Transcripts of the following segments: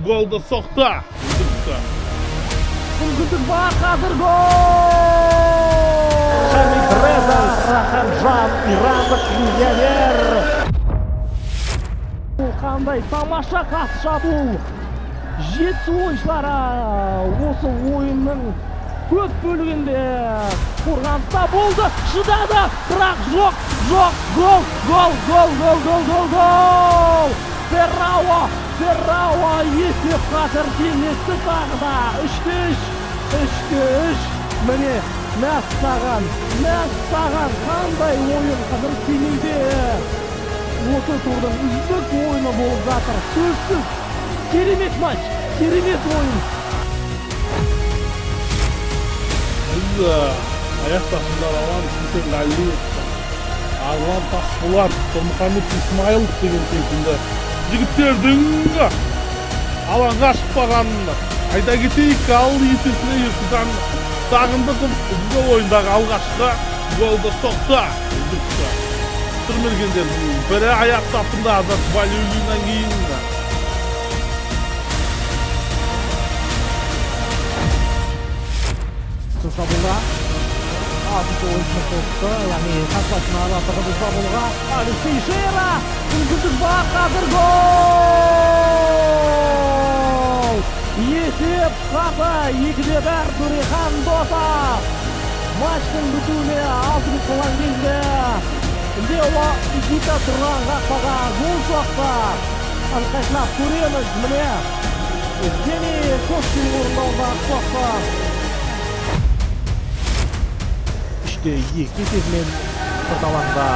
голды соқты. Мүмкіндік бар, қазір гол! Хамидреза Раханжан, ирандық легионер. Бұл қандай тамаша қас шабуыл! Жетісу ойыншылары осы ойынның көп бөлігінде қорғаныста болды, шыдады, бірақ жоқ, жоқ, гол, гол, гол, гол, гол, гол, гол! Феррао, Феррао есеп қазір теңесті тағы да. 3-3, 3-3. Міне, мәссаған, мәссаған, қандай ойын қазір Семейде. Осы турдың үздік ойыны болып жатыр. Сөзсіз, керемет матч, керемет ойын. Біз аяқтасында Рауан Есенғалиев, Арлан Тасболат, Тұрмұхамед Исмайылов деген секілді жігіттердің алаңға шықпағанын айта кетейік. Ал есесіне Ерсұлтан Сағындықов футбол ойындағы алғашқы голды соқты. Үздік сырмергендердің бірі аяқ сапында Азат Валиуллиннан кейін. Шабуылға алтыншы ойыншыны қосты, яғни қарсыластың араластығы бұл шабуылға. Алекс Тейшера, мүмкіндік бар, қазір гол! Есеп қаты 2-1, Төрехан Досов. Матчтың бітуіне 6 минут қалған кезде Лео Игита тұрған қақпаға гол соқты. Қайталап көреміз, міне Евгений Кошкин орындауындағы соққы. 3-2 есебімен сырт алаңда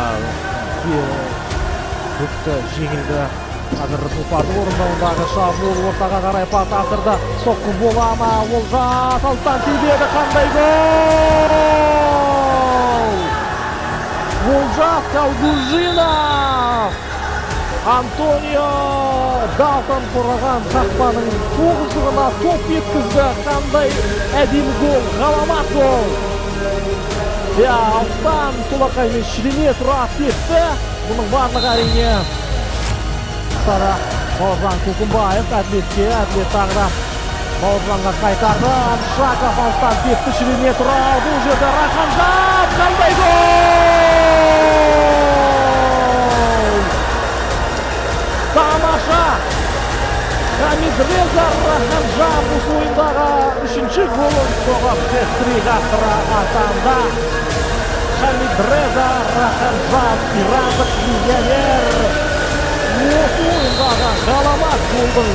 өтті, жеңілді. Қазір Тұлпардың орындауындағы шабуыл, ортаға қарай пас асырды. Соққы бола ма? Олжас алыстан тебеді. Қандай гол! Олжас Калгужинов! Антонио Далтон қорғаған қақпаның тоғызығына топ еткізді. Қандай әдемі гол, ғаламат гол! Иә, алыстан солақаймен шірене тұра тепті. Бұның барлығы әрине Сара Бауыржан Көкімбаев Әділетке, Әділет тағы да Бауыржанға қайтарды. Амшаков алыстан тепті, шірене тұра. Бұл жерде Раханжан, қандай гол! Тамаша! Хамидреза Раханжан осы ойындағы үшінші голын соғып, хет-трик авторы атанды. Хамидреза Раханжан, ирандық легионер, осы ойындағы ғаламат голдың